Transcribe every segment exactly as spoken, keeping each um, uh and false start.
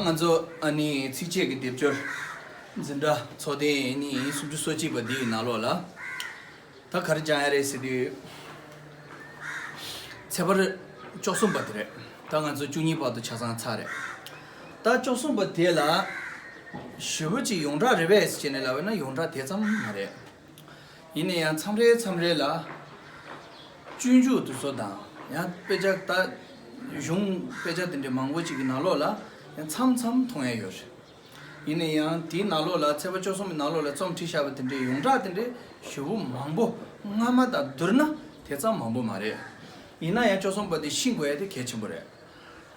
ང་ཚོ་ཨ་ནི་ཚིགས་བཅད་ཀྱི་སྡེབ་སྦྱོར་འཛིན་གྲྭ་ཚོགས་ཐེངས་ཨ་ནི་སུམ་ཅུ་སོ་གཅིག་པ་འདིའི་ནང་ལོགས་ལ། ད་ག་རེ་སྦྱང་ཡ་རེད་ཟེར་དུས། ཚེག་བར་བཅུ་གསུམ་པ་དེ་རེད། ད་ང་ཚོ་བཅུ་གཉིས་བར་དུ་ཆ་ཚང་ཚར་རེད། ད་བཅུ་གསུམ་པ་དེ་ལ་ཞེ་པོ་ཅིག་ཡོངས་གྲགས་རེད་པས་ཟེར་ནས་ལབ་པ་ན་ཡོངས་གྲགས་དེ་ཙམ་མ་རེད། ཡིན་ན་ཡང་མཚམས་རེ་མཚམས་རེ་ལ་སྤྱོད་འཇུག་དེ་ཚོ་དང་ཡང་དཔེ་ཆ་ད་གཞུང་དཔེ་ཆ་དེ་འདྲའི་མང་པོ་ཅིག་གི་ནང་ལོགས་ལ་ཡང་མཚམས་མཚམས་མཐོང་ཡ་ཡོད་རེད། ཡིན་ན་ཡང་དེའི་ནང་ལོགས་ལ་ཚེག་བར་བཅུ་གསུམ་པའི་ནང་ལོགས་ལ་རྩོམ་བྲིས་བཞག་པ་དེ་འདྲའི་ཡོངས་གྲགས་དེ་འདྲའི་ཞེ་པོ་མང་པོ་སྔ་མ་དང་བསྡུར་ན་དེ་ཙམ་མང་པོ་མ་རེད། ཡིན་ན་ཡང་བཅུ་གསུམ་པ་དེ་ཤེས་དགོས་ཡ་དེ་གལ་ཆེན་པོ་རེད།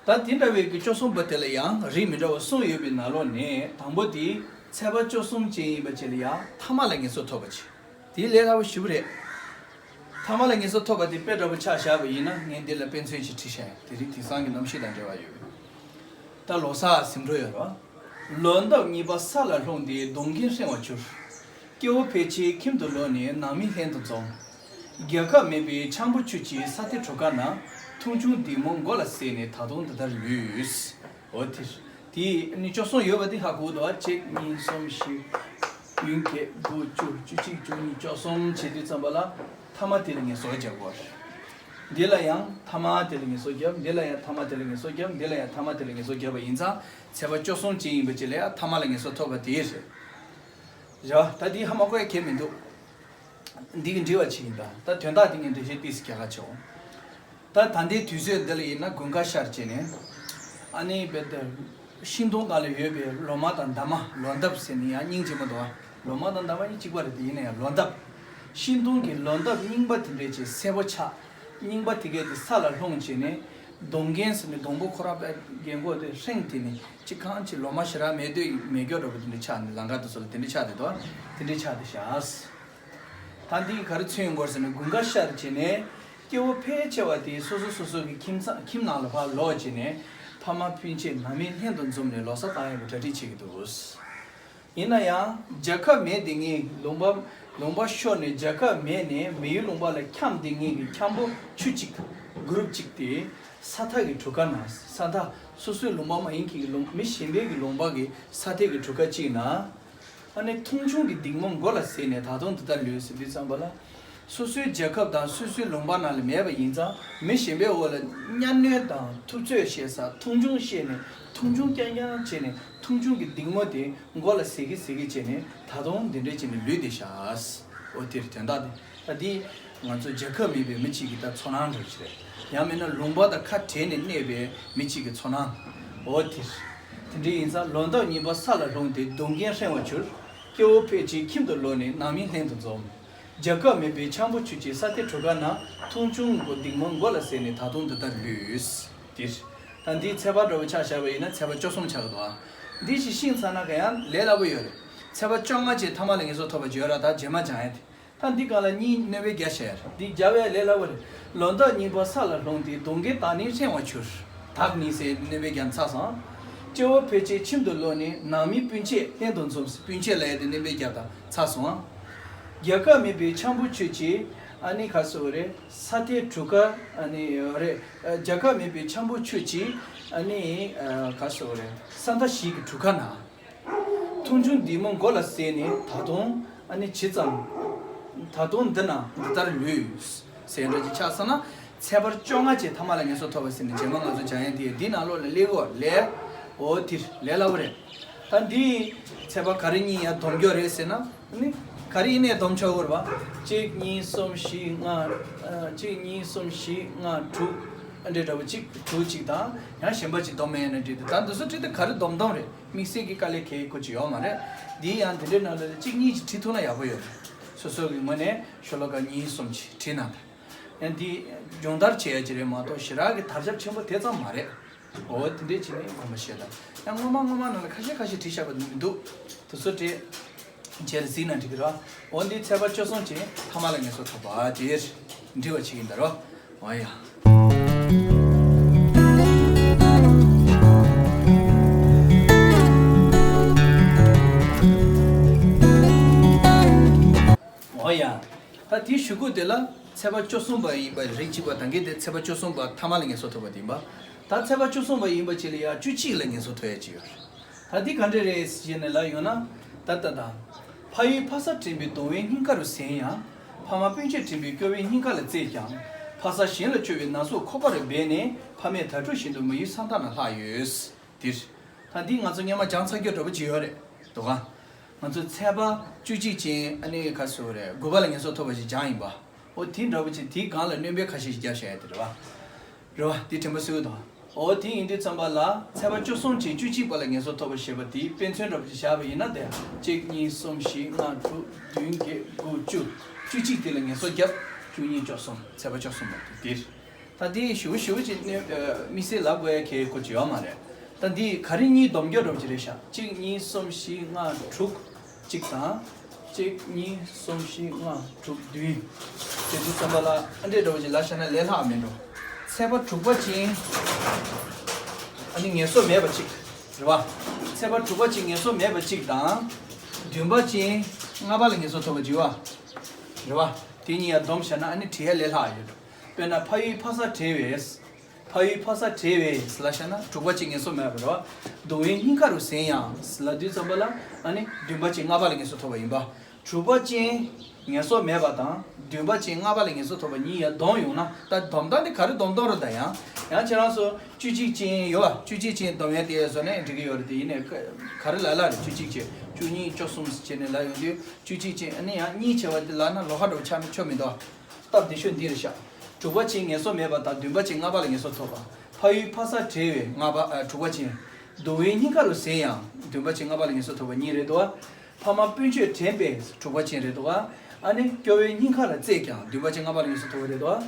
ད་དེ་འདྲ་བའི་གི་བཅུ་གསུམ་པ་དེ་ལ་ཡང་རིགས་མི་འདྲ་བ་གསུམ་ཡོད་པའི་ནང་ལོགས་ནས་དང་པོ་དེ་ཚེག་བར་བཅུ་གསུམ་ཅན་ཡིན་པ་ཅིག་ལ་ཡང་ཐ་མ་ལ་ངེས་སོ་ཐོབ་པ་ཅིག་དེ་ལས་སླ་པོ་ཞེ་པོ་རེད། ཐ་མ་ལ་ངེས་སོ་ཐོབ་པ་དེ་དཔེ་འདྲ་པོ་ཆ་བཞག་པ་ཡིན་ན་ངས་འདི་ལ་དཔེ་མཚོན་ཞིག་བྲིས་བཞག་ཡིན། དེ་རིང་དེང་སང་གི་གནམ་གཤིས་དང་འབྲེལ་བ་ཡོད། ད་ལོ་གསར་ཟིན་འགྲོ་ཡོད་རེད་བ། ལོ་འདབ་གཉིས་པ་ས་ལ་ལྷུང་སྟེ་སྡོང་རྒན་ཧྲེང་བར་གྱུར། སྐྱེ་བོ་ཕལ་ཆེར་ཁྱིམ་དུ་ལོག་ནས་ནང་མི་ལྷན་དུ་འཛོམས། རྒྱལ་ཁབ་མེད་པའི་འཆམ་པོ་ཁྱུ་གཅིག་ས་མཐའི་གྲུ་ཁ་ན། མཐོང་ཆུང་སྡིགས་མོ་མགོ་ལ་ཟེར་ནས་ད་དུང་འདི་ལྟར་ལུས། འོ་དེ། དེ་ནི་བཅུ་གསུམ་ཡོད་པ་དེ་ཧ་གོ་འདུག་བ། གཅིག་གཉིས་གསུམ་བཞི། བདུན་བརྒྱད་དགུ་བཅུ་བཅུ་གཅིག་བཅུ་གཉིས་བཅུ་གསུམ་བྱེད་དུས་ཙམ་པ་ལ་ཐ་མ་དེ་ལ་ངེས་སོ་རྒྱག་དགོས། འདི་ལ་ཡང་ཐ་མ་དེ་ལ་ངེས་སོ་རྒྱབ། འདི་ལ་ཡང་ཐ་མ་དེ་ལ་ངེས་སོ་རྒྱབ། འདི་ལ་ཡང་ཐ་མ་དེ་ལ་ངེས་སོ་རྒྱབ་པ་ཡིན་ཙང་ཚེག་བར་བཅུ་གསུམ་ཅན་ཡིན་པ་ཅིག་ལ་ཡང་ཐ་མ་ལ་ངེས་སོ་ཐོབ་པ་དེ་རེད། རེད་བ། ད་འདི་ཧ་མ་གོ་ཡ་གལ་མི་འདུག་འདི་གི་འགྲེལ་བ་ཅིག་ཡིན་ད། ད་དོན་དག་འདི་ངས་འགྲེལ་བཤད་ཏོག་ཙམ་རྒྱག་ག་བྱའོ། ད་ད་ལྟའི་དུས་ཚོད་འདི་ལ་ཡིན་ན་དགུན་ཁ་ཤར་བྱས་ནས། ཨ་ནི་བེ་ད་ཤིང་སྡོང་སྒང་ལ་ཡོད་པའི་ལོ་མ་དང་འདབ་མ། ལོ་འདབ་ཟེར་ནས་ཡང་སྙིང་རྗེ་མོ་འདུག་བ། ལོ་མ་དང་འདབ་མ་གཉིས་གཅིག་པ་རེད་དེ། ཡིན་ན་ཡང་ལོ་འདབ། ཤིང་སྡོང་གི་ལོ་འདབ་རྙིང་པ་དེ་འདྲས་ཅིག་སེར་པོ་ཆགས། རྙིང་པ་དེ་གས་དེ་ས་ལ་ལྷུང་བྱས་ནས། སྡོང་རྒན་ཟེར་ནས་སྡོང་པོ་ཁོ་རང་པའི་རྒན་གོག་དེ་ཧྲེང་དེ་ནས་ཅིག་གང་ཅིག་ལོ་མ་ཞེ་དྲག་མེད་དུས་མེ་སྒྱོགས་འདྲ་པོ་དེ་འདྲས་ཆགས་ནས་ལམ་ཁ་དེ་ཚོ་ལ་དེ་འདྲས་ཆགས་དེ་འདུག་དེ་འདྲས་ཆགས་དེ་བཞག་ད་འདི་ག་རེ་མཚོན་ཡོང་གི་ཡོད་ཟེར་ན། དགུན་ཁ་ཤར་བྱས་ནས་སྐྱེ་བོ་ཕལ་ཆེ་བ་དེ་སོ་སོ་སོ་སོ་གི་ཁྱིམ་ཚང་ཁྱིམ་ནང་ལ་ཕར་ལོག་བྱས་ནས་ཕ་མ་སྤུན་མཆེད་ནང་མི་ལྷན་དུ་འཛོམས་ནས་ལོ་གསར་བཏང་ཡག་གི་གྲ་སྒྲིག་བྱེད་ཀྱི་འདུག་ཡིན་ན་ཡང་རྒྱལ་ཁབ་མེད་དེ་ངའི་ལུང་པ་ལུང་པ་ཤོར་ནས་རྒྱལ་ཁབ་མེད་ནས་མི་ཡུལ་ལུང་པ་ལ་འཁྱམས་དེ་ངའི་གི་འཁྱམ་པོ་ཁྱུ་གཅིག་གུ་རུབ་གཅིག་དེ་ས་མཐའ་གི་གྲུ་ཁ་ན། ས་མཐའ་སོ་སོའི་ལུང་པ་མ་ཡིན་མཁན་གྱི་ལུང་མི་གཞན་པའི་གི་ལུང་པ་གི་ས་མཐའི་གི་གྲུ་ཁ་གཅིག་ན། ཨ་ནི་མཐོང་ཆུང་གི་སྡིགས་མོ་མགོ་ལ་ཟེར་ནས་ད་དུང་འདི་ལྟར་ལུས་ཟེར་དུས་ཙམ་པ་ལ། སོ་སོའི་རྒྱལ་ཁབ་དང་སོ་སོའི་ལུང་པ་ནང་ལ་མེད་པ་ཡིན་ཙང་མི་གཞན་པའི་འོག་ལ་གཉའ་གནོན་དང་ཐུབ་ཚོད་བཤད་ས། མཐོང་ཆུང་བཤད་ནས་མཐོང་ཆུང་རྐྱང་རྐྱང་བྱས་ནས་མཐོང་ཆུང་གི་སྡིགས་མོ་དེ་མགོ་ལ་ཟེར་གི་ཟེར་གི་བྱས་ནས་ད་དུང་འདི་འདྲས་བྱས་ནས་ལུས་བསྡད་ཤག་འོ་དེར་དོན་དག་དེ། ད་འདི་ང་ཚོ་རྒྱལ་ཁབ་མེད་པའི་མི་གཅིག་གི་ད་ཚོར་སྣང་འདྲ་ཞིག་རེད། ཡང་མིན་ན་ལུང་པ་དང་ཁ་བྲལ་ནས་གནས་པའི་མི་གཅིག་གི་ཚོར་སྣང་། འོ་དེ་དེ་འདྲ་ཡིན་ཙང་ལོ་འདབ་གཉིས་པ་ས་ལ་ལྷུང་སྟེ་སྡོང་རྒན་ཧྲེང་བར་གྱུར། སྐྱེ་བོ་ཕལ་ཆེར་ཁྱིམ་དུ་ལོག་ནས་ནང་མི་ལྷན་དུ་འཛོམས། རྒྱལ་ཁབ་མེད་པའི་འཆམ་པོ་ཁྱུ་གཅིག་ས་མཐའི་གྲུ་ཁ་ན། མཐོང་ཆུང་གི་སྡིགས་མོ་མགོ་ལ་ཟེར་ནས་ད་དུང་འདི་ལྟར་ལུས། དེ་ད་འདིའི་ཚེག་བར་འདྲ་བོ་ཆ་བཞག་པ་ཡིན་ན་ཚེག་བར་བཅུ་གསུམ་ཆགས་ཀྱི་འདུག་ཨ། འདི་ཞིག་ཤེས་ཚར་ན་ག་ཡང་ལས་སླ་པོ་ཡོད་རེད། ཚེག་བར་བཅོ་ལྔ་ཅན་ཐ་མ་ལ་ངེས་སོ་ཐོབ་པ་ཅིག་ཡོད་ར། ད་རྗེས་མ་སྦྱང་ཡ་དེ། ད་འདི་སྒང་ལ་གཉིས་སྣོན་པ་བརྒྱབ་བཞག་ཡ་རེད། འདི་རྒྱབ་ཡ་ལས་སླ་པོ་རེད། ལོ་འདབ་གཉིས་པ་ས་ལ་ལྷུང་སྟེ་སྡོང་རྒན་དག་ནི་ཧྲེང་བར་གྱུར། དག་ནི་ཟེར་སྣོན་པ་བརྒྱབ་ཚར་སོང་། སྐྱེ་བོ་ཕལ་ཆེར་ཁྱིམ་དུ་ལོག་ནས་ནང་མི་སྤུན་མཆེད་ལྷན་དུ་འཛོམས། སྤུན་མཆེད་ལབ་ཡ་དེ་སྣོན་པ་བརྒྱབ་དང་ཚར་སོང་ཨ། རྒྱལ་ཁབ་མེད་པའི་འཆམ་པོ་ཁྱུ་གཅིག་ཨ་ནི་ག་ཟེར་བ་རེད། ས་མཐའི་གྲུ་ཁ་ཨ་ནི་རེད། རྒྱལ་ཁབ་མེད་པའི་འཆམ་པོ་ཁྱུ་གཅིག་ཨ་ནི་ག་ཟེར་བ་རེད། ས་མཐའ་བཞི་གི་གྲུ་ཁ་ན། མཐོང་ཆུང་སྡིགས་མོ་མགོ་ལ་ཟེར་ནས་ད་དུང་ཨ་ནི་ཇི་ཙམ། ད་དུང་འདི་ན་འདི་ལྟར་ལུས་ཟེར་འདྲ་ཅིག་ཆགས་སོང་ན། ཚེག་བར་བཅོ་ལྔ་ཅན་ཐ་མ་ལ་ངེས་སོ་ཐོབ་པ་ཟེར་ནས་རྗེས་མ་ང་ཚོ་སྦྱང་ཡ་དེ་འདི་ནང་ལོགས་ལ་སླེབས་ཀྱི་ཡོད་རེད། འོ་དེ་ལས་སླ་པོ་རེད། ད་འདི་ཚེག་བར་ག་རེ་གཉིས་ཡང་སྡོམ་རྒྱུ་རེད་ཟེར་ན། ཨ་ནི་ག་རེ་ཡིན་ནའི་སྡོམ་ཆོག་གི་རེད་པ། གཅིག་གཉིས་གསུམ་བཞི་ལྔ། ཨ། གཅིག་གཉིས་གསུམ་བཞི་ལྔ་དྲུག་ཨ་འདྲའི་འདྲ་པོ་གཅིག་དྲུག་གཅིག་དང་ཡང་གཞན་པ་གཅིག་སྡོམ་མེད་ན་འགྲིག་འདུག་ད་འདི་ཚོ་བྲིས་ཏེ་ག་རེ་སྡོམ་སྡོམ་རེད། དམིགས་བསལ་གྱི་དཀའ་ལས་ཁག་པོ་ཅིག་ཡོད་མ་རེད། འདི་ཡང་འདི་འདྲའི་ནང་ལ་གཅིག་གཉིས་ཅིག་བྲིས་ཐུབ་ན་ཡག་པོ་ཡོད་རེད། སོ་སོ་གི་ངོས་ནས་ཤོ་ལོ་ཀ་གཉིས་གསུམ་ཅིག་བྲིས་ན་ད། ཡང་འདི་སྦྱོང་བརྡར་བྱེད་ཡ་ཅིག་རེད་མ་གཏོགས་ཞེ་དྲག་གི་དར་ཁྱབ་ཆེན་པོ་དེ་ཙམ་མ་རེད། འོ་དེ་འདྲའི་བྱས་ནས་དགོངས་པ་བཞེས་དང་། ཡང་སྔོན་མ་སྔོན་མ་ནང་ལ་ཁ་ཤས་ཁ་ཤས་བྲིས་བཞག་པ་མི་འདུག་དེ་ཚོ་བྲིས། རྗེས་ལ་གཟིགས་ན་འགྲིག་གི་རེད། འོ་འདི་ཚེག་བར་བཅུ་གསུམ་ཅན་ཐ་མ་ལ་ངེས་སོ་ཐོབ་པ་དེར་འབྲི་བ་བྱེད་ཀྱིན་ད་རོ། འོ་ཡ། འོ་ཡ། ད་དེའི་གཞུག་གུ་དེ་ལ་ཚེག་བར་བཅུ་གསུམ་པ་ཡིན་པ་རིགས་གཅིག་པ་དང་གི་དེ་ཚེག་བར་བཅུ་གསུམ་པ་ཐ་མ་ལ་ངེས་སོ་ཐོབ་པ་དེ་ཡིན་པ། ད་ཚེས་པ་བཅུ་གསུམ་པ་ཡིན་པ་ཅིག་ལ་ཡང་བཅུ་གཅིག་ལ་ངལ་གསོ་ཐོབ་ཡ་ཅིག་ཡོད་རེད། ད་འདི་ག་འདྲ་རེད་ཟེར་ནས་ལབ་ཡོང་ན། ད་ལྟ་དང་། ཕ་ཡུལ་ཕ་ས་དྲན་པའི་གདུང་བས་སྙིང་ཁ་རུ་ཟིན་ཡང་། ཕ་མ་སྤུན་མཆེད་དྲན་པའི་སྐྱོ་བས་སྙིང་ཁ་ལ་གཙེས་ཀྱང་། ཕ་ས་གཞན་ལ་སྤྱོད་པའི་ན་ཟུག་ཁོག་པ་རུ་སྦས་ནས། ཕ་མའི་དྭ་ཕྲུག་བཞིན་དུ་མི་ཡུལ་ས་མཐའ་ན་ལྷག་ཡོད། འདིར། ད་འདི་ང་ཚོ་སྔོན་མ་སྦྱངས་ཚར་རྒྱུ་འདྲ་པོ་ཅིག་ཡོད་རེད་འདུག་ག། ང་ཚོ་ཚེས་པ་བཅུ་གཅིག་ཅན་ཨ་ནི་ག་ཟེར་རེད། དགུ་པ་ལ་ངལ་གསོ་ཐོབ་པ་ཞིག་སྦྱངས་ཡིན་པ། འོ་དེ་འདྲ་པོ་ཅིག་དེའི་སྒང་ལ་སྣོན་པ་ཁ་ཤས་ཤིག་བརྒྱབ་བཞག་ཡ་དེ་རེད་བ། རེད་བ། དེ་དྲན་པ་གསོས་དང་། འོ་དེ་ཡིན་དུས་ཙམ་པ་ལ་ཚེས་པ་བཅུ་གསུམ་ཅན་བཅུ་གཅིག་པ་ལ་ངལ་གསོ་ཐོབ་པ་ཞེས་པ་དེའི་དཔེ་མཚོན་འདྲ་པོ་ཅིག་བཞག་པ་ཡིན་ན། དེ་གཅིག་གཉིས་གསུམ་བཞི་ལྔ་དྲུག་བདུན་བརྒྱད་དགུ་བཅུ། བཅུ་གཅིག་དེ་ལ་ངལ་གསོ་བརྒྱབ། བཅུ་གཉིས་བཅུ་གསུམ། ཚེས་པ་བཅུ་གསུམ་པ་དེ་དེ་རེད། ད་འདི་ཞུ་ཞུ་ཅིག་ནི་དམིགས་བསལ་ལབ་དགོས་ཡ་གལ་ཁོ་ཅིག་ཡོད་མ་རེད། ད་འདི་ག་རེ་གཉིས་སྡོམ་རྒྱག་འགྲོ་ཅིག་རེད་ཤག་གཅིག་གཉིས་གསུམ་བཞི་ལྔ་དྲུག་གཅིག་དང་། གཅིག་གཉིས་གསུམ་བཞི་ལྔ་དྲུག་བདུན། དེ་དུས་ཙམ་པ་ལ་ཨ་འདྲས་འགྲོ་ཅིག་ལབ་བཞག་ན་ལས་སླ་མིན་འགྲོ། ཚེས་པ་དྲུག་པ་ཅན། ཨ་ནི་ངལ་གསོ་མེད་པ་གཅིག་རེད་བ། ཚེས་པ་དྲུག་པ་ཅན་ངལ་གསོ་མེད་པ་གཅིག་དང་། བདུན་པ་ཅན་ལྔ་པ་ལ་ངལ་གསོ་ཐོབ་པ་ཅིག་བ། རེད་བ། དེ་གཉིས་ཡ་སྡོམ་བྱས་ན་ཨ་ནི་བྲི་ཡ་ལས་སླ་ཡོད། དཔེར་ན་ཕ་ཡུལ་ཕ་ས་བྲལ་བས། ཕ་ཡུལ་ཕ་ས་བྲལ་བས་ལབ་བཞག་ན་དྲུག་པ་ཅན་ངལ་གསོ་མེད་པ་རེད་བ། གདུང་བས་སྙིང་ཁ་རུ་ཟིན་ཡང་ལབ་དུས་ཙམ་པ་ལ་ཨ་ནི་བདུན་པ་ཅན་ལྔ་པ་ལ་ངལ་གསོ་ཐོབ་པ་ཡིན་པ། དྲུག་པ་ཅན་ངལ་གསོ་མེད་པ་དང་བདུན་པ་ཅན་ལྔ་པ་ལ་ངལ་གསོ་ཐོབ་པ་གཉིས་ཡ་སྡོམ་ཡོང་ན། ད་སྡོམ་སྟངས་དེ་ག་རེ་སྡོམ་སྟངས་རེད། ད་ཡང་ཡང་ཁྱེད་རང་ཚོ་བཅུ་གཅིག་ཅན་ཡོད་བ། བཅུ་གཅིག་ཅན་སྡོམ་ཡ་དེ་བཟོ་ནས་འགྲིག་གི་ཡོད་རེད། དེ་ཡིན་ནའི་ག་རེ་ལབ་ལབ་རེད། བཅུ་གཅིག་ཅན་བཅུ་གཉིས་བཅུ་གསུམ་བྱས་ནས་ལབ་ཡོང་དུས། བཅུ་གཅིག་ཅན་ཨ་ནི་ཡང་གཉིས་བྱས་པ་དེ་ལབ་ན་ལོགས་ཀ་འདྲ་པོ་ཆགས་ན་ཆོ་མི་འདུག་སྟབས་བདེ་ཤོས་འདི་རེད་ཤག་དྲུག་པ་ཅན་ངལ་གསོ་མེད་པ་དང་བདུན་པ་ཅན་ལྔ་པ་ལ་ངལ་གསོ་ཐོབ་པ། ཕ་ཡུལ་ཕ་ས་བྲལ་བའི་ལྔ་པ་ཨ་དྲུག་པ་ཅན། གདུང་བས་སྙིང་ཁ་རུ་ཟིན་ཡང་བདུན་པ་ཅན་ལྔ་པ་ལ་ངལ་གསོ་ཐོབ་པ་གཉིས་རེད་འདུག་ཕ་མ་སྤུན་མཆེད་དྲན་པས་དྲུག་པ་ཅན་རེད་འདུག་ཨ་ནི་སྐྱོ་བས་སྙིང་ཁ་ལ་གཙེས་ཀྱང་བདུན་པ་ཅན་ལྔ་པ་ལ་ངལ་གསོ་ཐོབ་པ་རེད་འདུག་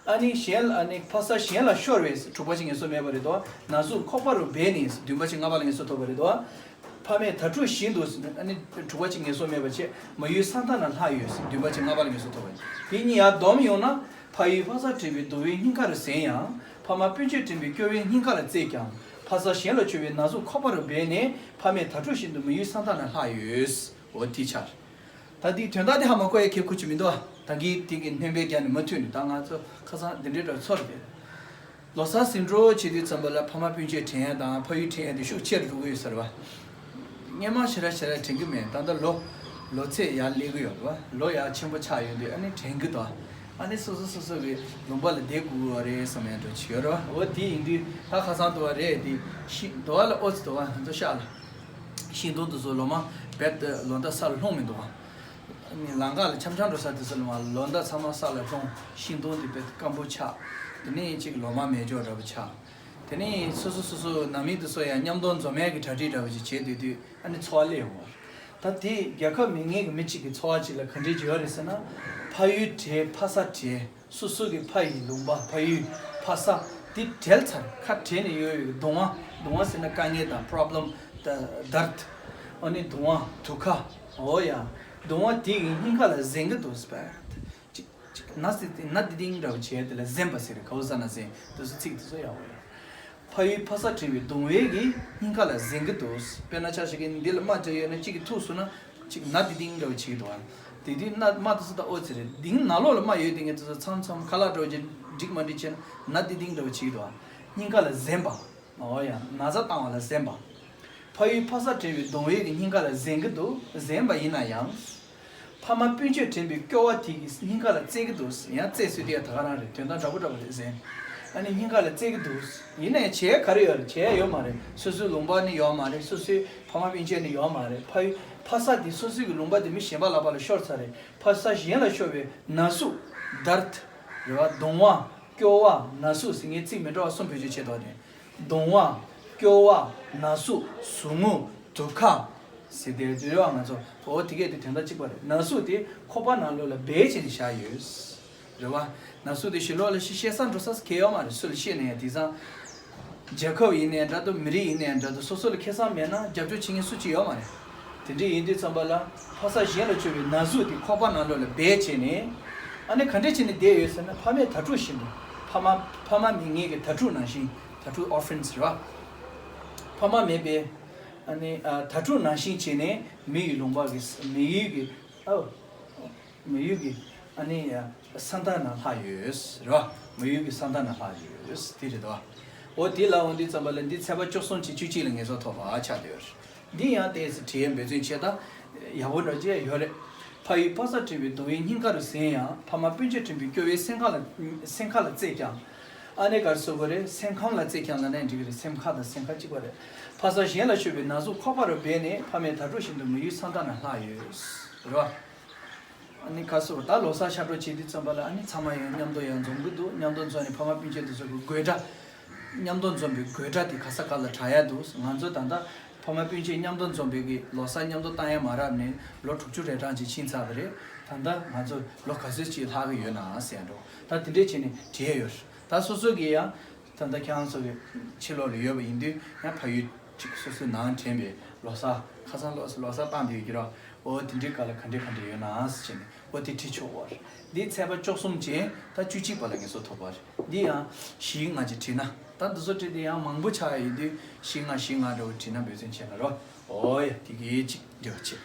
ཨ་ནི་གཞན་ལ་ཨ་ནི་ཕ་ས་གཞན་ལ་ཤོར་བས་དྲུག་པ་ཅན་ངལ་གསོ་མེད་པ་རེད་འདུག་ན་ཟུག་ཁོག་པ་རུ་སྦས་ནས་བདུན་པ་ཅན་ལྔ་པ་ལ་ངལ་གསོ་ཐོབ་པ་རེད་འདུག་ཕ་མའི་དྭ་ཕྲུག་བཞིན་དུ་ཟེར་ནས་ཨ་ནི་དྲུག་པ་ཅན་ངལ་གསོ་མེད་པ་བྱས། མི་ཡུལ་ས་མཐའ་ན་ལྷག་ཡོད་ཟེར་བདུན་པ་ཅན་ལྔ་པ་ལ་ངལ་གསོ་ཐོབ་པ་ཡིན། དེ་གཉིས་ཡང་སྡོམ་ཡོང་ན། ཕ་ཡུལ་ཕ་ས་དྲན་པའི་གདུང་བས་སྙིང་ཁ་རུ་ཟིན་ཡང་། ཕ་མ་སྤུན་མཆེད་དྲན་པའི་སྐྱོ་བས་སྙིང་ཁ་ལ་གཙེས་ཀྱང་། ཕ་ས་གཞན་ལ་སྤྱོད་པའི་ན་ཟུག་ཁོག་པ་རུ་སྦས་ནས་ཕ་མའི་དྭ་ཕྲུག་བཞིན་དུ་མི་ཡུལ་ས་མཐའ་ན་ལྷག་ཡོད། འོ་དེ་ཆར། ད་དེའི་དོན་དག་དེ་ཧ་མ་གོ་ཡ་ཁེ་ཁུ་ཆུ་མི་འདུག་ད་གིན་དེ་གི་སྣོན་པའི་རྒྱ་ནི་མ་མཐུད་ནས་ད་ང་ཚོ་ཁ་སང་འདི་འདྲའི་འདྲ་ཚོར་ཏེ། ལོ་གསར་ཟིན་འགྲོ་བྱེད་དུས་ཙམ་པ་ལ་ཕ་མ་སྤུན་མཆེད་དྲན་ཡ་དང་ཕ་ཡུལ་དྲན་ཡ་དེ་ཤུགས་ཆེར་འགྲོ་གི་ཡོད་ས་རེད་བ། སྔོན་མ་ཞེ་དྲག་ཞེ་དྲག་དྲན་གི་མེད། ད་ལྟ་ལོ་ལོ་ཚད་ཡར་སླེབས་གི་ཡོད་རེད་བ། ལོ་ཡར་ཆེན་པོ་ཆགས་ཡོང་དུས་ཨ་ནི་དྲན་གི་འདུག་ཨ་ནི་སོ་སོ་སོ་སོ་གི་ལུང་པ་ལ་བསྡད་དགོས་པ་རེད་བསམ་ཡ་འདྲ་ཅིག་ཡོད་རེད་བ། འོ་དེ་ཡིན་དུས་ད་ཁ་སང་དུ་བ་རེད་དེ་ཤི་དུ་བ་ལ་ཨོ་ཙི་དུ་བ་ང་ཚོ་ཤག་ལ་ཤིང་སྡོང་དུ་བཟོ་ལོ་མ་བེད་ལོ་འདབ་ས་ལ་ལྷུང་མི་འདུག་བ། ལམ་ཁ་ལ་འཆམ་འཆམ་འགྲོ་ས་དེ་ཚོ་ལ་མར་ལོ་འདབ་ཚང་མ་ས་ལ་ལྷུང་། ཤིང་སྡོང་དེ་དཔེ་སྐམ་པོ་ཆགས། དེ་ནས་ཅིག་ལོ་མ་མེ་སྒྱོགས་འདྲ་པོ་ཆགས། དེ་ནས་སོ་སོ་སོ་སོ་ནང་མི་དེ་ཚོ་ཡང་མཉམ་དུ་འཛོམས་ཡག་གི་གྲ་སྒྲིག་འདྲ་པོ་ཅིག་བྱེད་སྡོད་དུས་ཨ་ནི་ཚོར་བ་སླེབས་ཡོང་བ་རེད། ད་དེ་རྒྱལ་ཁབ་མིན་ངེས་ཀྱི་མི་གཅིག་གི་ཚོར་བ་ཅིག་ལ་ག་འདྲས་ཅིག་ཡོད་རེད་ཟེར་ན། ཕ་ཡུལ་བྲལ་ཕ་ས་བྲལ། སོ་སོ་གི་ཕ་ཡི་ལུང་པ་ཕ་ཡུལ་ཕ་ས་དེ་བྲལ་ཚར། ཁ་བྲལ་ནས་ཡོད་པའི་གདུང་བ། གདུང་བ་ཟེར་ན་དཀའ་ངལ་དང་problem། ད་དར་ད་ཨ་ནི་གདུང་བ་དུ་ཁ། འོ་ཡ། གདུང་བ་དེ་གི་སྙིང་ཁ་ལ་ཟིན་གི་འདུག་ཟེར་བ། ཅིག་ཅིག་ན་ཟི་ན་དི་ཏིང་འདྲ་བོ་བྱས་དེ་ལ་ཟིན་པ་ཟེར། ག་བོ་ས་ན་ཟིན་དུ་སུ་ཚིག་དུ་སུ་ཡ་འོ་ཡ། ཕ་ཡུལ་ཕ་ས་དྲན་པའི་གདུང་བས་ཀྱི་སྙིང་ཁ་ལ་ཟིན་གི་འདུག་དཔེར་ན་ཆ་བཞག་གི་འདི་ལ་རྨ་བྱས་ཡོད་ན་གཅིག་གི་ཐུག་སོང་ན་གཅིག་ན་དི་ཏིང་འདྲ་བོ་བྱེད་ཀྱི་འདུག་ཨ། དེ་དུས་ན་རྨ་དུ་སུ་ད་ཨོ་ཙི་རེད། དིང་ནང་ལོགས་ལ་རྨ་ཡོད་དེ་ངས་དུ་སུ་མཚམས་མཚམས་ཁ་ལག་འདྲ་བོ་ཅིག་འགྲིག་མ་འགྲིག་བྱས་ན་ན་དི་ཏིང་འདྲ་བོ་བྱེད་ཀྱི་འདུག་ཨ། སྙིང་ཁ་ལ་ཟིན་པ། ཨོ་ཡ། ན་ཚ་བཏང་བ་ལ་ཟིན་པ། ཕ་ཡུལ་ཕ་ས་དྲན་པའི་གདུང་བས་ཀྱི་སྙིང་ཁ་ལ་ཟིན་གི་འདུག་ཟིན་པ་ཡིན་ན་ཡང་། ཕ་མ་སྤུན་མཆེད་དྲན་པའི་སྐྱོ་བ་དེ་གི་སྙིང་ཁ་ལ་གཙེས་ཀྱི་འདུག་ཡང་གཙེས་ཟེར་དུས་ཡང་ད་ག་རང་རེད། དོན་དག་འདྲ་པོ་འདྲ་པོ་རེད་ཟེར། ཨ་ནི་སྙིང་ཁ་ལ་གཙེས་ཀྱི་འདུག་ཡིན་ནའི་བྱེད་ཡ་ག་རེ་ཡོད་རེད། བྱེད་ཡ་ཡོད་མ་རེད། སོ་སོའི་ལུང་པ་ནི་ཡོད་མ་རེད། སོ་སོའི་ཕ་མ་སྤུན་མཆེད་ནི་ཡོད་མ་རེད། ཕ་ཡུལ་ཕ་ས་དེ་སོ་སོའི་གི་ལུང་པ་དེ་མི་གཞན་པ་ལག་པ་ལ་ཤོར་ཚར་རེད། ཕ་ས་གཞན་ལ་ཤོར་བའི་ན་ཟུག་དར་རེད་བ། གདུང་བ། སྐྱོ་བ། ན་ཟུག་ཟེར་ངས་ཚིག་མི་འདྲ་བ་གསུམ་བེད་སྤྱོད་བྱས་ཐོག་ནས། གདུང་བ། སྐྱོ་བ། ན་ཟུག་ཟུག་རྔུ། དུ་ཁ། ཟེར་ཏེ་འདུལ་བ་ང་ཚོ་འོ་དེ་གས་དེ་དོན་དག་གཅིག་པ་རེད། ན་ཟུག་དེ་ཁོག་པ་ནང་ལོགས་ལ་སྦས་བྱས་ནས་བཞག་ཡོད། རེད་བ། ན་ཟུག་དེ་ཞི་ལོག་ལ་ཤི་བཤད་ས་འགྲོ་ས་གལ་ཡོད་མ་རེད། སུ་ལ་བཤད་ནས་ཡང་དེང་སང་རྒྱལ་ཁབ་ཡིན་ནའི་འདྲ་འདུག་མི་རིགས་ཡིན་ནའི་འདྲ་འདུག་སོ་སོ་ལ་ཁེ་བཟང་མེད་ན་རྒྱབ་སྐྱོར་བྱེད་མཁན་སུ་གཅིག་ཡོད་མ་རེད། དེ་འདྲ་ཡིན་དུས་ཙམ་པ་ལ་ཕ་ས་གཞན་ལ་བཅོལ་བའི་ན་ཟུག་དེ་ཁོག་པ་ནང་ལོགས་ལ་སྦས་བྱས་ནས། ཨ་ནི་ག་འདྲ་བྱས་ནས་བསྡད་ཡོད་ཟེར་ན། ཕ་མའི་དྭ་ཕྲུག་བཞིན་དུ། ཕ་མ་ཕ་མ་མེད་མཁན་གྱི་དྭ་ཕྲུག་ནང་བཞིན། དྭ་ཕྲུག་orphans་རེད་བ། ཕ་མ་མེད་པའི་ཨ་ནི་ཨ་དྭ་ཕྲུག་ནང་བཞིན་བྱས་ནས་མི་ཡི་ལུང་པ་གི་མི་ཡུལ་གྱི་ཨོ། མི་ཡུལ་གྱི་ཨ་ནི་ས་མཐའ་ན་ལྷག་ཡོད་རེད་བ། མི་ཡུལ་གྱི་ས་མཐའ་ན་ལྷག་ཡོད་དེ་རེད་བ། འོ་དེ་ལ་འོང་དུས་ཙམ་པ་ལ་འདི་ཚེས་པ་བཅུ་གསུམ་གྱི་བཅུ་གཅིག་ལ་ངེས་སོ་ཐོབ་པ་ཆགས་བསྡད་ཡོད་རེད། འདི་ཡང་ཏོག་ཙམ་བྲིས་ཡས་འབད་བརྩོན་བྱས་ད། ཡག་པོ་འདྲ་ཅིག་ཡོད་རེད། ཕ་ཡུལ་ཕ་ས་འཁྲིད་པའི་གདུང་བས་སྙིང་ཁར་གཟན་ཡང་། ཕ་མ་སྤུན་མཆེད་འཁྲིད་པའི་སྐྱོ་བས་སེམས་ཁ་ལ་སེམས་ཁ་ལ་རྩེད་ཀྱང་། ཨ་ནེ་གར་སོ་གོ་རེད། སེམས་ཁམས་ལ་རྩེད་ཀྱང་ལ་ནས་འགྲིག་གི་རེད། སེམས་ཁ་དང་སེམས་ཁ་གཅིག་པ་རེད། ཕ་ས་གཞན་ལ་ཤོད་པའི་ན་ཟུག་ཁོག་པ་རུ་སྦས་ནས། ཕ་མས་དྭ་ཕྲུག་བཞིན་དུ་མི་ཡུལ་ས་མཐའ་ན་ལྷག་ཡོད། རེད་བ། ཨ་ནི་ཁ་སོ་ད་ལོ་གསར་ཤར་གྲོལ་བྱེད་དུས་ཙམ་པ་ལ་ཨ་ནི་ཚང་མ་ཡང་མཉམ་དུ་ཡང་འཛོམས་གི་འདུག་མཉམ་དུ་འཛོམས་ནས་ཕ་མ་སྤུན་མཆེད་དེ་ཚོ་གི་དགོད་སྒྲ། མཉམ་དུ་འཛོམས་པའི་དགོད་སྒྲ་དེ་ག་ས་ག་ལ་གྲགས་ཡ་འདུག་ང་ཚོ་ད་ལྟ་ཕ་མ་སྤུན་མཆེད་མཉམ་དུ་འཛོམས་པའི་གི་ལོ་གསར་མཉམ་དུ་བཏང་ཡ་མ་རག་ནས་ལོ་དྲུག་ཅུ་རེ་གྲངས་ཅིག་ཕྱིན་ཚར་བ་རེད། ད་ལྟ་ང་ཚོ་ལོ་ག་ཚོད་ཅིག་ལྷག་གི་ཡོད་ན་ཟེར་འགྲོ། ད་དེ་འདྲས་བྱས་ནས་བྲིས་ཡ་ཡོད་རེད། ད་སོ་སོ་གི་ཡང་། ད་ལྟ་ཁྱེད་རང་ཚོ་གི་ཕྱི་ལོགས་ལ་ཡོད་པ་ཡིན་དུས་ཡང་ཕ་ཡུལ་གཅིག་སོ་སོའི་ནང་དྲན་པའི་ལོ་གསར་ཁ་སང་ལོ་ལོ་གསར་བཏང་བསྡད་ཡོད་ཀྱི་ར། འོ་དེ་འདྲའི་སྐབས་ལ་ག་འདྲ་ག་འདྲ་ཡོད་ན་ཟེར་ནས་འོ་དེ་བྲིས་ཆོག་པ་རེད། འདི་ཚེས་པ་བཅུ་གསུམ་ཅན་ད་བཅུ་གཅིག་པ་ལ་ངེས་སོ་ཐོབ་པ་རེད། འདི་ཡང་བཞི་ལྔ་ཅིག་བྲིས་ན་ད་འདི་ཚོ་བྲིས་དེ་ཡང་མང་པོ་ཆགས་ཡོད་དུས་བཞི་ལྔ་བཞི་ལྔ་འདྲ་བོ་བྲིས་ན་འབད་བརྩོན་བྱས་ན་རོ། འོ་ཡ་དེ་གི་ཅིག་འདྲ་བ་བྱེད།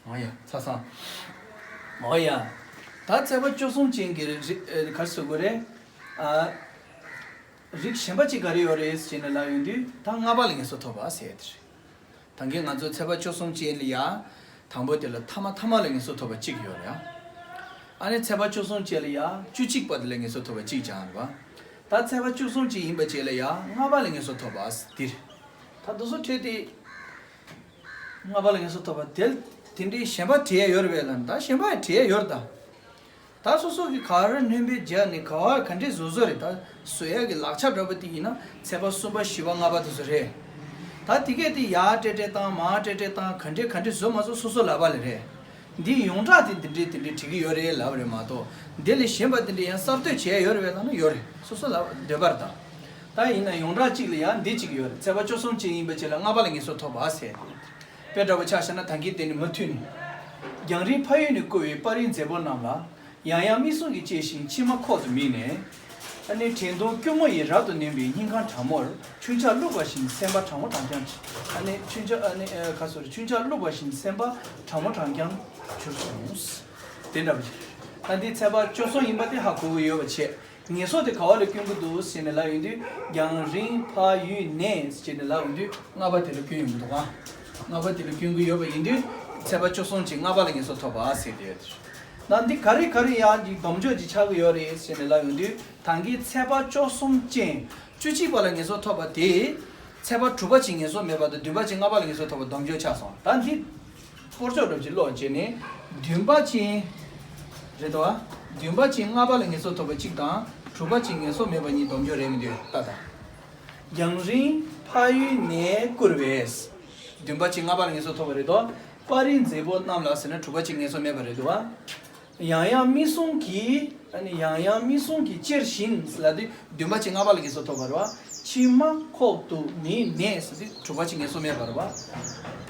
འོ་ཡ་ཚ་སང་། འོ་ཡ། ད་ཚེས་པ་བཅུ་གསུམ་ཅན་གྱི་རིགས་ཨ་ག་རེ་ཟེར་དགོས་རེད། ཨ། རིགས་གཞན་པ་གཅིག་ག་རེ་ཡོད་རེད་ཟེར་ནས་ལབ་ཡོང་དུས་ད་ལྔ་པ་ལ་ངེས་སོ་ཐོབ་པ་ཟེར་ཡ་དེ་རེད། ད་གིན་ང་ཚོ་ཚེས་པ་བཅུ་གསུམ་ཅན་ལ་ཡ། དང་པོ་དེ་ལ་ཐ་མ་ཐ་མ་ལ་ངེས་སོ་ཐོབ་པ་གཅིག་ཡོད་རེད་ཨ། ཨ་ནི་ཚེས་པ་བཅུ་གསུམ་ཅན་ལ་ཡ་བཅུ་གཅིག་པ་དེ་ལ་ངེས་སོ་ཐོབ་པ་གཅིག་ཀྱང་རེད་པ། ད་ཚེས་པ་བཅུ་གསུམ་ཅན་ཡིན་པ་བཅས་ལ་ཡ་ལྔ་པ་ལ་ངེས་སོ་ཐོབ་པ་འདིར། ད་དེ་ཚོ་འཕྲད་དེ། ལྔ་པ་ལ་ངེས་སོ་ཐོབ་པ་དེ་དེ་འདྲའི་གཞན་པ་བྲིས་ཡ་ཡོད་རེད་པས་ལ་ད་གཞན་པ་ཡང་བྲིས་ཡ་ཡོད་རེད་ད། ད་སོ་སོ་གི་ག་རེ་སྣོན་པའི་རྒྱ་ནི་ག་བ་ག་འདྲའི་བཟོ་བཟོ་རེད་ད། བཟོ་ཡག་གི་ལག་ཆ་འདྲ་པོ་དེ་ཡིན་ན་ཚེས་པ་གསུམ་པ་བཞི་པ་ལྔ་པ་དེ་ཚོ་རེད། ད་དེ་གས་དེ་ཡར་སྤྲད་སྤྲད་བཏང་མར་སྤྲད་སྤྲད་བཏང་ག་འདྲའི་ག་འདྲའི་བཟོ་མ་བཟོ་སོ་སོ་ལག་པ་ལ་རེད། འདི་ཡོངས་གྲགས་དེ་འདི་འདྲའི་དེ་འདྲའི་བྲིས་ཀྱི་ཡོད་རེད་ལབ་རེད་མ་གཏོགས་འདི་ལས་གཞན་པ་དེ་འདྲའི་ཡང་གསར་གཏོད་བྱས་ཡོད་རེད་པས་ལབ་ན་ཡོད་རེད་སོ་སོ་ལ་འདོད་པར་ད། ད་ཡིན་ན་ཡོངས་གྲགས་གཅིག་ལ་ཡང་འདི་གཅིག་ཡོད་རེད། ཚེས་པ་བཅུ་གསུམ་ཅན་ཡིན་པ་ཅིག་ལ་ལྔ་པ་ལ་ངེས་སོ་ཐོབ་པ་ཟེར་ཏེ། དཔེ་འདྲ་པོ་ཆ་བཞག་ན་ད་གིན་དེ་ནི་མུ་མཐུད་ནས། རྒྱང་རིང་ཕ་ཡུལ་ནས་བསྐུར་བའི་པར་རིས་མཛེས་པོ་རྣམས་ལ། ཡང་ཡང་མིག་ཟུང་གིས་ཅེར་ཞིང་མཆི་མ་ཁོག་ཏུ་མིད་ནས། ཨ་ནི་དྲན་གདུང་སྐྱུར་མོ་ཡིས་རབ་ཏུ་ནོན་པའི་སྙིང་ཁམས་དྲང་མོར་ཆུ་འཁྱག་བླུགས་པ་བཞིན་སེམས་པ་གྲང་མོ་གྲང་རྐྱང་། ཨ་ནི་ཆུ་འཁྱག་ཨ་ནི་ཨ་ག་སོ་རེ་ཆུ་འཁྱག་བླུགས་པ་བཞིན་སེམས་པ་གྲང་མོ་གྲང་རྐྱང་གྱུར་སོང་། དེ་འདྲ་པོ་ཅིག་ད་འདི་ཚེས་པ་བཅུ་གསུམ་ཡིན་པ་དེ་ཧ་གོ་གི་ཡོད་པ་བྱས། ངེས་སོ་དེ་ག་བ་ལ་བསྐྱོན་གྱི་འདུག་ཟེར་ནས་ལབ་ཡོང་དུས་རྒྱང་རིང་ཕ་ཡུལ་ནས་ཟེར་ནས་ལབ་ཡོང་དུས་ལྔ་པ་དེ་ལ་བསྐྱོན་ཡོང་གི་འདུག་ག་ལྔ་པ་དེ་ལ་བསྐྱོན་གྱི་ཡོད་པ་ཡིན་དུས་ཚེས་པ་བཅུ་གསུམ་གྱི་ལྔ་པ་ལ་ངེས་སོ་ཐོབ་པ་ཟེར་དེ་ཡོད་དེ། ད་འདི་ག་རེ་ག་རེ་ཡང་གི་སྡོམ་འཇོག་ཅིག་ཆགས་ཀྱི་ཡོད་རེད་ཟེར་ནས་ལབ་ཡོང་དུས་ད་གིན་ཚེས་པ་བཅུ་གསུམ་ཅན་བཅུ་གཅིག་པ་ལ་ངེས་སོ་ཐོབ་པ་དེ་ཚེས་པ་དྲུག་པ་ཅན་ངེས་སོ་མེད་པ་དང་བདུན་པ་ཅན་ལྔ་པ་ལ་ངེས་སོ་ཐོབ་པ་སྡོམ་འཇོག་ཆགས་སོང་ད་འདི། སྐོར་ཕྱོགས་འགྲོ་ཅིག་ཀློག་བྱས་ནས་བདུན་པ་ཅན། རེད་དོ། བདུན་པ་ཅན་ལྔ་པ་ལ་ངེས་སོ་ཐོབ་པ་གཅིག་དང་དྲུག་པ་ཅན་ངེས་སོ་མེད་པ་གཉིས་སྡོམ་འཇོག་རེད་མི་འདུག་ལྟ་དང་། རྒྱང་རིང་ཕ་ཡུལ་ནས་བསྐུར་བས། བདུན་པ་ཅན་ལྔ་པ་ལ་ངེས་སོ་ཐོབ་པ་རེད་དོ། པར་རིས་མཛེས་པོ་རྣམས་ལ་ཟེར་ན་དྲུག་པ་ཅན་ངེས་སོ་མེད་པ་རེད་དོ། ཡང་ཡང་མིག་ཟུང་གིས་ཨ་ནི་ཡང་ཡང་མིག་ཟུང་གིས་ཅེར་བཞིན་ལབ་དུས་བདུན་པ་ཅན་ལྔ་པ་ལ་ངེས་སོ་ཐོབ་པ་རེད་བ། མཆི་མ་ཁོག་ཏུ་མིད་ནས་ཟེར་དུས་དྲུག་པ་ཅན་ངེས་སོ་མེད་པ་རེད་བ།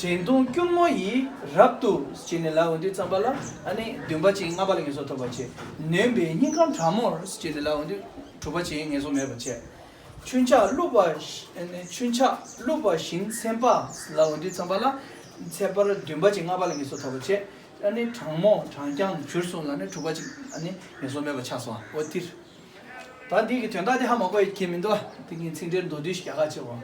དྲན་གདུང་སྐྱུར་མོ་ཡིས་རབ་ཏུ་ཟེར་ནས་ལབ་ཡོང་དུས་ཙམ་པ་ལ་ཨ་ནི་བདུན་པ་ཅན་ལྔ་པ་ལ་ངེས་སོ་ཐོབ་པ་བྱས། ནོན་པའི་སྙིང་ཁམས་དྲང་མོར་ཟེར་ནས་ལབ་ཡོང་དུས་དྲུག་པ་ཅན་ངེས་སོ་མེད་པ་བྱས། ཆུ་འཁྱག་བླུགས་པ་ཨ་ནི་ཆུ་འཁྱག་བླུགས་པ་བཞིན་སེམས་པ་ལབ་ཡོང་དུས་ཙམ་པ་ལ་ཚེས་པར་བདུན་པ་ཅན་ལྔ་པ་ལ་ངེས་སོ་ཐོབ་པ་བྱས། ཨ་ནི་གྲང་མོ་གྲང་རྐྱང་གྱུར་སོང་ལ་ནི་དྲུག་པ་ཅིག་ཨ་ནི་ངེས་སོ་མེད་པ་ཆགས་སོང་ཨ། འོ་དེར། ད་འདི་གི་དོན་དག་དེ་ཧ་མ་གོ་ཡི་ཁྱེད་མི་འདུག་ཨ། དེ་གི་ཚིག་འགྲེལ་མདོར་བསྡུས་ཤིག་རྒྱག་ཁ་ཆེ་བ།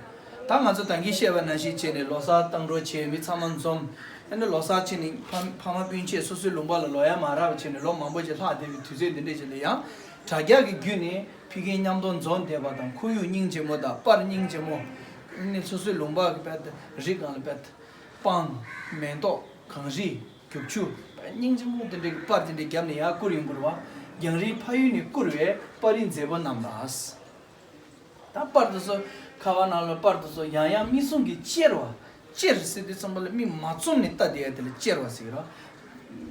ད་ང་ཚོ་ད་གིན་བཤད་པ་ནང་བཞིན་བྱས་ནས་ལོ་གསར་གཏང་གྲོགས་བྱས་མི་ཚང་མ་འཛོམས། ཨ་ནི་ལོ་གསར་ཕྱིན་ནས་ཕ་ཕ་མ་སྤུན་མཆེད་སོ་སོའི་ལུང་པ་ལ་ལོག་ཡ་མ་རག་པ་བྱས་ནས་ལོ་མང་པོ་ཅིག་ལྷག་བསྡད་པའི་དུས་ཚོད་འདི་འདྲས་ཅིག་ལ་ཡང་། དྲ་རྒྱ་གི་བརྒྱུད་ནས་ཕ་གིར་མཉམ་དུ་འཛོམས་བསྡད་པ་དང་ཁོར་ཡུག་སྙིང་རྗེ་མོ་དང་པར་སྙིང་རྗེ་མོ། ཨ་ནི་སོ་སོའི་ལུང་པ་གི་དཔེ་རི་སྒང་ལ་དཔེ། སྤང་། མེ་ཏོག་གངས་རི། རྒྱུག་ཆུ། སྙིང་རྗེ་མོ་དེ་འདྲའི་པར་དེ་འདྲའི་བརྒྱབ་ནས་ཡར་བསྐུར་ཡོང་གི་རེད་བ། རྒྱང་རིང་ཕ་ཡུལ་ནས་བསྐུར་བའི་པར་རིས་མཛེས་པོ་རྣམས་ལ། ད་པར་དེ་ཚོ་ཁ་པར་ནང་ལ་པར་དེ་ཚོ་ཡང་ཡང་མིག་ཟུང་གིས་ཅེར་བ། ཅེར་ཟེར་དུས་ཙམ་པ་ལ་མིག་མ་བཙུམ་ནས་ལྟ་བསྡད་ཡ་དེ་ལ་ཅེར་བ་ཟེར་གི་རེད།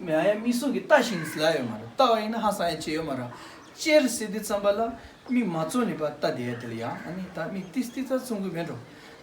ཡང་ཡང་མིག་ཟུང་གིས་ལྟ་བཞིན་ཟེར་ལབ་ཡོད་མ་རེད། ལྟ་བ་ཡིན་ན་ཧ་སང་ཡ་ཅིག་ཡོད་མ་རེད། ཅེར་ཟེར་དུས་ཙམ་པ་ལ་མིག་མ་བཙུམ་ནས་པར་ལྟ་བསྡད་ཡ་དེ་ལ་ཡང་ཨ་ནི་ད་མིག་ཏིས་ཏིས་ཙམ་བཙུམ་གི་མེད་འགྲོ།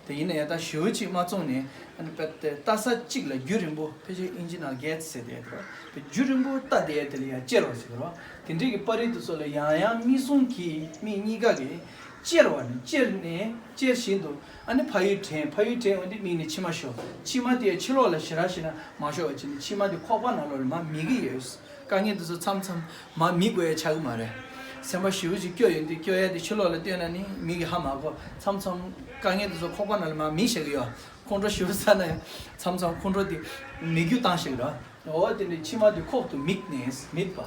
དེ་ཡིན་ན་ཡང་ད་ཞེ་པོ་ཅིག་མ་བཙོངས་ནས་ཨ་ནི་པད་དེ་ལྟ་ས་གཅིག་ལ་རྒྱུན་རིང་པོ་ཕལ་ཆེར་ཨིན་ཇི་ནང་གེ་ཙི་ཟེར་དེ་ཡོད་དེ་རེད་བ། དེ་རྒྱུན་རིང་པོ་ལྟ་དེ་ཡ་དེ་ལ་ཡང་ཅེར་བ་ཟེར་གི་རེད་བ། དེ་འདྲའི་གི་པར་རིས་དེ་ཚོ་ལ་ཡང་ཡང་མིག་ཟུང་གིས་མིག་གཉིས་ཀ་གིས་ཅེར་བ་ནི་ཅེར་ནས་ཅེར་བཞིན་དུ་ཨ་ནི་ཕ་ཡུལ་དྲན། ཕ་ཡུལ་དྲན་འོན་ཏེ་མིག་ནས་མཆི་མ་ཤོར། མཆི་མ་དེ་ཕྱི་ལོགས་ལ་ཞེ་དྲག་ཞིག་ན་མ་ཤོར་བ་བྱས་ནས་མཆི་མ་དེ་ཁོག་པ་ནང་ལོགས་ལ་མར་མིད་ཀྱི་ཡོད། དཀའ་ངལ་དེ་ཚོ་མཚམས་མཚམས་མར་མིད་དགོས་ཡ་ཆགས་ཀྱི་མ་རེད། སེམས་པ་ཞེ་པོ་ཅིག་སྐྱོ་ཡོད་དུས་སྐྱོ་ཡ་དེ་ཕྱི་ལོགས་ལ་སྟོན་ན་ནི་མིག་གིས་ཧ་མ་གོ། མཚམས་མཚམས་དཀའ་ངལ་དེ་ཚོ་ཁོག་པ་ནང་ལ་མར་མིད་བཞག་གི་ཡོད། ཁོང་ཁྲོ་ཞེ་པོ་ཟ་ན་ཡང་མཚམས་མཚམས་ཁོང་ཁྲོ་དེ་མིད་རྒྱུ་བཏང་བཞག་གི་རེད། འོ་དེ་ནས་མཆི་མ་དེ་ཁོག་ཏུ་མིད་ནས་མིད་པ།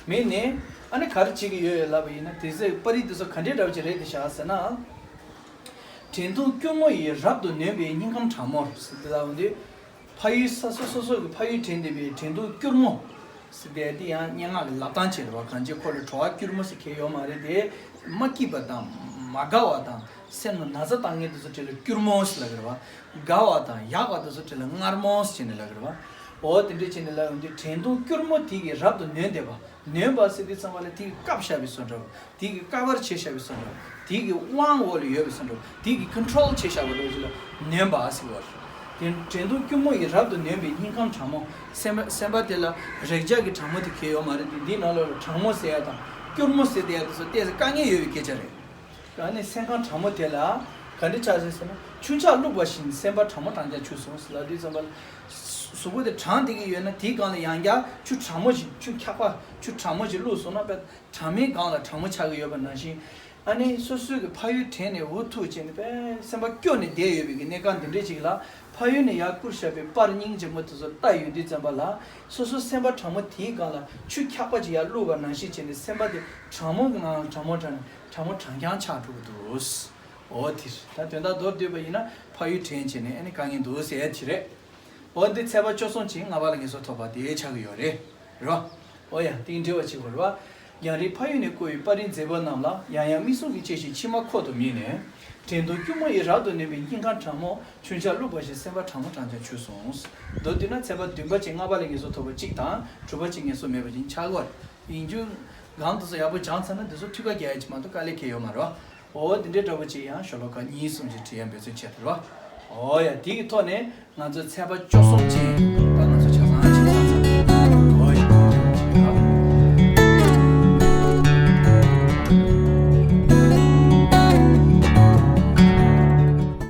མིད་ནས་ཨ་ནི་ག་རེ་བྱེད་ཀྱི་ཡོད་ལབ་པ་ཡིན་ན། དེ་ཚོའི་པར་རིས་དེ་ཚོ་ག་འདྲའི་འདྲ་བོ་ཅིག་རེད་དེ་བཞག་ཟེར་ན། དྲན་གདུང་སྐྱུར་མོ་ཡིས་རབ་ཏུ་ནོན་པའི་སྙིང་ཁམས་གྲང་མོར་ཟེར་དེ་ལབ་འདི། ཕ་ཡུལ་ས་སོ་སོ་སོ་གི་ཕ་ཡུལ་དྲན་བསྡད་པའི་དྲན་གདུང་སྐྱུར་མོ་ཟེར་དེ། དེ་ཡང་སྙན་ངག་གི་ལབ་སྟངས་བྱས་རེད་བ། གང་ཅི་ཁོ་ལ་བྲོ་བ་སྐྱུར་མོ་ཟེར་མཁན་ཡོད་མ་རེད་དེ། མ་སྐྱིད་པ་དང་མ་དགའ་བ་དང་སེམས་ལ་ན་ཚ་བཏང་མཁན་དེ་ཚོ་གྲས་ལ་སྐྱུར་མོ་ཟེར་ལབ་ཀྱི་རེད་བ། དགའ་བ་དང་ཡག་པ་དེ་ཚོ་གྲས་ལ་མངར་མོ་ཟེར་ནས་ལབ་ཀྱི་རེད་བ། འོ་དེ་འདྲས་བྱས་ནས་ལབ་ཡོང་དུས་དྲན་གདུང་སྐྱུར་མོ་དེ་གིས་རབ་ཏུ་ནོན་བསྡད་པ། ནོན་པ་ཟེར་དུས་ཙམ་པ་ལ་དེ་གིས་བཀབ་བཞག་པའི་བཟོ་འདྲ་བ། དེ་གིས་ཀ་བར་བྱས་བཞག་པའི་བཟོ་འདྲ་བ། དེ་གི་དབང་འོག་ལ་ཡོད་པའི་བཟོ་འདྲ་བ། དེ་གིས་ཀོན་ཊོལ་བྱས་བཞག་པ་འདྲ་བ་ཅིག་ལ་ནོན་པ་ཟེར་བ་རེད། དེ་དྲན་གདུང་སྐྱུར་མོ་ཡིས་རབ་ཏུ་ནོན་པའི་སྙིང་ཁམས་གྲང་མོ། སེམས་པ་སེམས་པ་དེ་ལ་རེག་བྱ་གི་གྲང་མོ་དེ་གས་ཡོད་མ་རེད་དེ། འདི་ནང་ལོགས་ལ་གྲང་མོ་ཟེར་ཡ་དང་སྐྱུར་མོ་ཟེར་བསྡད་ཡ་དེ་ཚོ་ཏོག་ཙམ་དཀའ་ངལ་ཡོད་པའི་སྐད་ཆ་རེད། ཨ་ནི་སེམས་ཁམས་གྲང་མོ་དེ་ལ་ག་འདྲ་ཆགས་ཟེར་ཟེར་ན། ཆུ་འཁྱག་བླུགས་པ་བཞིན་སེམས་པ་གྲང་མོ་གྲང་རྐྱང་ཆུད་སོང་ཟེར་ལབ་དུས་ཙམ་པ་ལ། གཟུགས་པོ་དེ་གྲང་བསྡད་ཀྱི་ཡོད་ན་དེའི་སྒང་ལ་ཡང་བསྐྱར་ཆུ་གྲང་མོ་ཞིག་ཆུ་འཁྱག་པ་ཆུ་གྲང་མོ་ཞིག་བླུགས་སོང་ན། དཔེ་གྲང་མོའི་སྒང་ལ་གྲང་མོ་ཆགས་ཀྱི་ཡོད་པ་ནང་བཞིན། ཨ་ནི་སོ་སོའི་གི་ཕ་ཡུལ་དྲན་ནས་འུ་ཐུག་བྱས་ནས་དཔེ་སེམས་པ་སྐྱོ་ནས་བསྡད་ཡོད་པའི་གི་གནས་སྐབས་འདི་འདྲའི་ཅིག་ལ། ཕ་ཡུལ་ནས་ཡར་བསྐུར་བཞག་པའི་པར་སྙིང་རྗེ་མོ་དེ་ཚོ་ལྟ་ཡོང་དུས་ཙམ་པ་ལ། སོ་སོ་སེམས་པ་གྲང་མོ་དེའི་སྒང་ལ་ཆུ་འཁྱག་པ་ཅིག་ཡར་བླུགས་པ་ནང་བཞིན་བྱས་ནས་སེམས་པ་དེ་གྲང་མོ་གི་ནང་ལ་གྲང་མོ་གྲང་ནས་གྲང་མོ་གྲང་རྐྱང་ཆགས་འགྲོ་གི་འདུག། འོ་དེ་རེད། ད་དོན་དག་མདོར་བསྡུས་པ་ཡིན་ན་ཕ་ཡུལ་དྲན་བྱས་ནས་ཨ་ནི་དཀའ་ངལ་འདུག་ཟེར་ཡ་དེ་རེད། འོ་འདི་ཚེས་པ་བཅུ་གསུམ་ཅིག་ལྔ་པ་ལ་ངལ་གསོ་ཐོབ་པ་དེ་ཆགས་ཀྱི་ཡོད་རེད། རེད་བ། འོ་ཡ། དེ་འབྲེལ་བ་ཅིག་ཡོད་རེད་བ། རྒྱང་རིང་ཕ་ཡུལ་ནས་བསྐུར་བའི་པར་རིས་མཛེས་པོ་རྣམས་ལ། ཡང་ཡང་མིག་ཟུང་གིས་དཔྱད་བཞིན་མཆི་མ་ཁོག་ཏུ་མིད་ནས། དྲན་གདུང་སྐྱུར་མོ་ཡིས་རབ་ཏུ་ནོན་པའི་སྙིང་ཁམས་གྲང་མོ། ཆུ་འཁྱག་བླུགས་པ་བཞིན་སེམས་པ་གྲང་མོ་གྲང་རྐྱང་ཆུད་སོང་། མདོར་བསྡུས་ན་ཚེས་པ་བདུན་པ་ཅིག་ལྔ་པ་ལ་ངལ་གསོ་ཐོབ་པ་གཅིག་དང་དྲུག་པ་ཅིག་ངལ་གསོ་མེད་པ་ཅིག་ཆགས་ཀྱི་ཡོད་རེད། ཡིན་རྒྱུ་སྒང་དེ་ཚོ་ཡག་པོ་སྦྱངས་ཚར་ན་འདི་ཚོ་འཐུས་ཀ་རྒྱག་ཡ་ཅིག་མ་གཏོགས་དཀའ་ལས་ཁག་ཡོད་མ་རེད་བ། འོ་འདི་འདྲའི་འདྲ་པོ་ཅིག་ཡང་ཤོ་ལོ་ཀ་གཉིས་གསུམ་ཅིག་བྲིས་ཡ་འབད་བརྩོན་བྱས་ཐུབ་བ། འོ་ཡ། དེ་གི་ཐོག་ནས་ང་ཚོས་ཚེས་པ་བཅུ་གསུམ་ཅིག